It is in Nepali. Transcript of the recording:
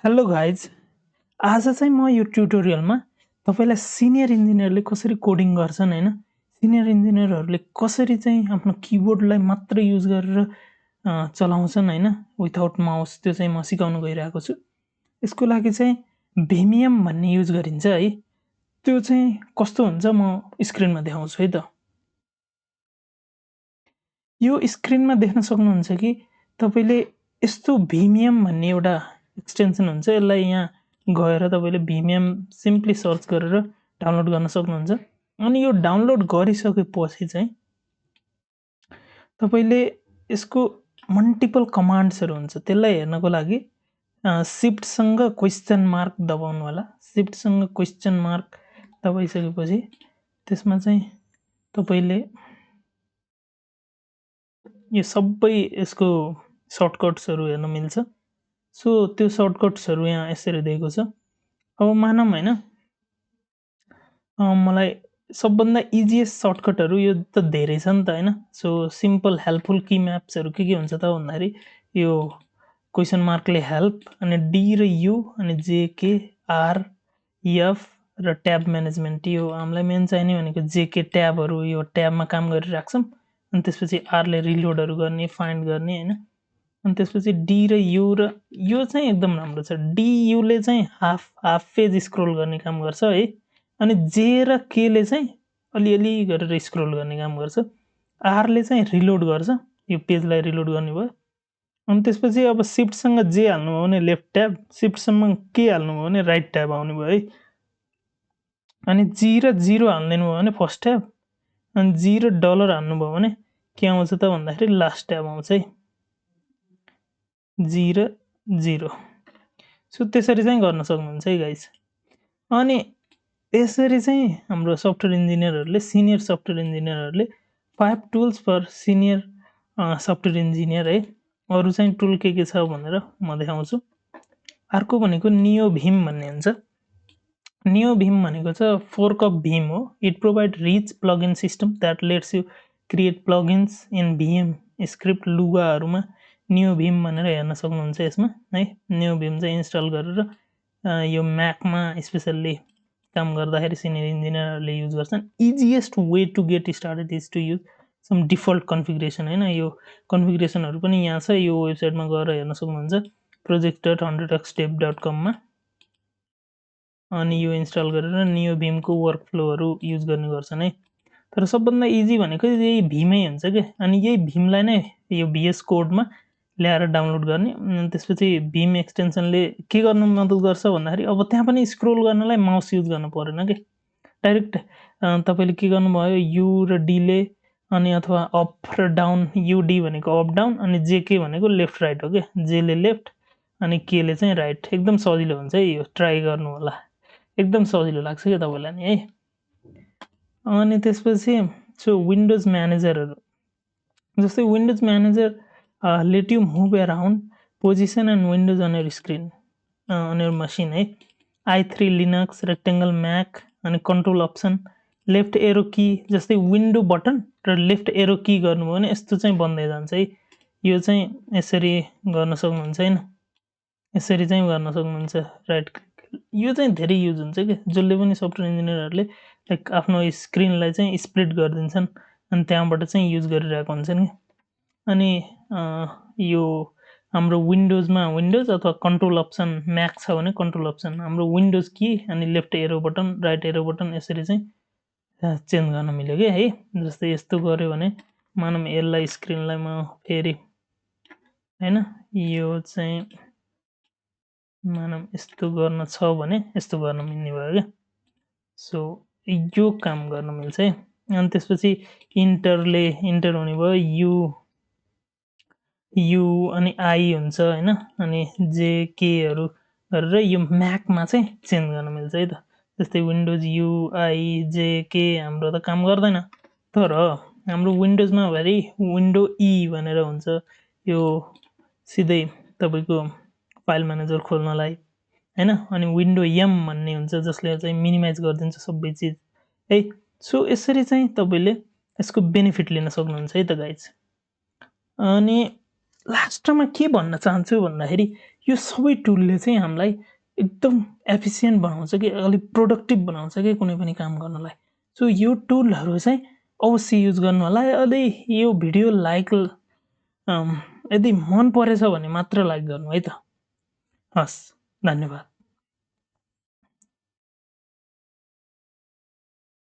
हेलो गाइज, आज चाहिँ म यो ट्युटोरियलमा तपाईँलाई सिनियर इन्जिनियरले कसरी कोडिङ गर्छन् होइन, सिनियर इन्जिनियरहरूले कसरी चाहिँ आफ्नो किबोर्डलाई मात्र युज गरेर चलाउँछन् होइन, विथआउट माउस, त्यो चाहिँ म सिकाउन गइरहेको छु। यसको लागि चाहिँ भिमिएम भन्ने युज गरिन्छ है। त्यो चाहिँ कस्तो हुन्छ म स्क्रिनमा देखाउँछु है त। यो स्क्रिनमा देख्न सक्नुहुन्छ कि तपाईँले यस्तो भिमिएम भन्ने एउटा एक्सटेन्सन हुन्छ। यसलाई यहाँ गएर तपाईँले भिमिएम सिम्पली सर्च गरेर डाउनलोड गर्न सक्नुहुन्छ। अनि यो डाउनलोड गरिसकेपछि चाहिँ तपाईँले यसको मल्टिपल कमान्ड्सहरू हुन्छ, त्यसलाई हेर्नको लागि सिफ्टसँग क्वेसन मार्क दबाउनु होला। सिफ्टसँग क्वेसन मार्क दबाइसकेपछि त्यसमा चाहिँ तपाईँले यो सबै यसको सर्टकट्सहरू हेर्न मिल्छ। सो त्यो सर्टकट्सहरू यहाँ यसरी दिएको छ। अब मानौँ होइन, मलाई सबभन्दा इजिएस्ट सर्टकटहरू यो त धेरै छ नि त होइन। सो सिम्पल हेल्पफुल की म्याप्सहरू के हुन्छ त भन्दाखेरि यो क्वेसन मार्कले हेल्प, अनि डी र यु, अनि जेके, आर, एफ र ट्याब म्यानेजमेन्ट। यो हामीलाई मेन चाहिने भनेको जेके ट्याबहरू, यो ट्याबमा काम गरिराख्छौँ। अनि त्यसपछि आरले रिलोडहरू गर्ने, फाइन्ड गर्ने होइन। अनि त्यसपछि डी र यु, र यो चाहिँ एकदम राम्रो छ। डी युले चाहिँ हाफ पेज स्क्रोल गर्ने काम गर्छ है। अनि जे र केले चाहिँ अलिअलि गरेर स्क्रोल गर्ने काम गर्छ। आरले चाहिँ रिलोड गर्छ, यो पेजलाई रिलोड गर्ने भयो। अनि त्यसपछि अब सिफ्टसँग जे हाल्नुभयो भने लेफ्ट ट्याब, सिफ्टसँग के हाल्नुभयो भने राइट ट्याब आउने भयो है। अनि जी र जिरो हालिदिनु भयो भने फर्स्ट ट्याब, अनि जी र डलर हाल्नुभयो भने के आउँछ त भन्दाखेरि लास्ट ट्याब आउँछ है, जी र जिरो। सो त्यसरी चाहिँ गर्न सक्नुहुन्छ है गाइस। अनि यसरी चाहिँ हाम्रो सफ्टवेयर इन्जिनियरहरूले, सिनियर सफ्टवेयर इन्जिनियरहरूले 5 tools for senior software engineer है। अरू चाहिँ टुल के छ भनेर म देखाउँछु। अर्को भनेको नियो भिम भन्ने हुन्छ। नियो भिम भनेको चाहिँ फोर्क अफ भिम हो। It provide rich plugin system that lets you create plugins in Vim script. लुगाहरूमा नियो भिम भनेर हेर्न सक्नुहुन्छ यसमा है। नियो भिम चाहिँ इन्स्टल गरेर यो म्याकमा स्पेसल्ली काम गर्दाखेरि सिनियर इन्जिनियरहरूले युज गर्छन्। Easiest way to get started is to use some default configuration होइन। यो कन्फिगरेसनहरू पनि यहाँ छ, यो वेबसाइटमा गएर हेर्न सक्नुहुन्छ, project.100xdev.com मा। अनि यो इन्स्टल गरेर नियो भिमको वर्क फ्लोहरू युज गर्ने गर्छन् है। तर सबभन्दा इजी भनेको यही भिमै हुन्छ क्या। अनि यही भिमलाई नै यो भिएस कोडमा ल्याएर डाउनलोड गर्ने। त्यसपछि भिम एक्सटेन्सनले के गर्न मद्दत गर्छ भन्दाखेरि अब त्यहाँ पनि स्क्रोल गर्नलाई माउस युज गर्नु परेन कि, डाइरेक्ट तपाईँले के गर्नुभयो, यु र डीले, अनि अथवा अप र डाउन, युडी भनेको अप डाउन, अनि जेके भनेको लेफ्ट राइट हो क्या, जेले लेफ्ट अनि केले चाहिँ राइट। एकदम सजिलो हुन्छ है, यो ट्राई गर्नु होला, एकदम सजिलो लाग्छ क्या तपाईँलाई नि है। अनि त्यसपछि सो विन्डोज म्यानेजरहरू, जस्तै windows manager let you move around position and windows on your screen on your machine है। i3 लिनक्स, रेक्टेङ्गल म्याक, अनि control option, left arrow key, जस्तै विन्डो बटन र लेफ्ट एरो की गर्नुभयो भने यस्तो चाहिँ बन्दै जान्छ है। यो चाहिँ यसरी गर्न सक्नुहुन्छ होइन, यसरी चाहिँ गर्न सक्नुहुन्छ राइट क्लिक। यो चाहिँ धेरै युज हुन्छ कि, जसले पनि सफ्टवेयर इन्जिनियरहरूले लाइक आफ्नो स्क्रिनलाई चाहिँ स्प्लिट गरिदिन्छन् अनि त्यहाँबाट चाहिँ युज गरिरहेको हुन्छन् कि। अनि यो हाम्रो विन्डोजमा विन्डोज अथवा कन्ट्रोल अप्सन, म्याक छ भने कन्ट्रोल अप्सन, हाम्रो विन्डोज की अनि left arrow button, right arrow button यसरी चाहिँ चेन्ज गर्न मिल्यो कि है। जस्तै यस्तो गऱ्यो भने मानौँ यसलाई स्क्रिनलाई म फेरि होइन, यो चाहिँ मानौँ यस्तो गर्न छ भने यस्तो गर्न मिल्ने भयो क्या। सो यो काम गर्न मिल्छ है। अनि त्यसपछि इन्टर हुने भयो, यु अनि आई हुन्छ होइन, अनि जेकेहरू गरेर यो म्याकमा चाहिँ चेन्ज गर्न मिल्छ है त। जस्तै विन्डोज यु आई जेके हाम्रो त काम गर्दैन, तर हाम्रो विन्डोजमा भरि विन्डो ई भनेर हुन्छ, यो सिधै तपाईँको फाइल म्यानेजर खोल्नलाई होइन। अनि विन्डो एम भन्ने हुन्छ जसले चाहिँ मिनिमाइज गरिदिन्छ सबै चिज है। सो यसरी चाहिँ तपाईँले यसको बेनिफिट लिन सक्नुहुन्छ है त गाइज। अनि लास्टमा के भन्न चाहन्छु भन्दाखेरि यो सबै टुलले चाहिँ हामीलाई एकदम एफिसिएन्ट बनाउँछ कि अलिक प्रोडक्टिभ बनाउँछ कि कुनै पनि काम गर्नलाई। सो यो टुलहरू चाहिँ अवश्य युज गर्नु होला। यदि यो भिडियो यदि मन परेछ भने मात्र लाइक गर्नु है त। हस्, धन्यवाद।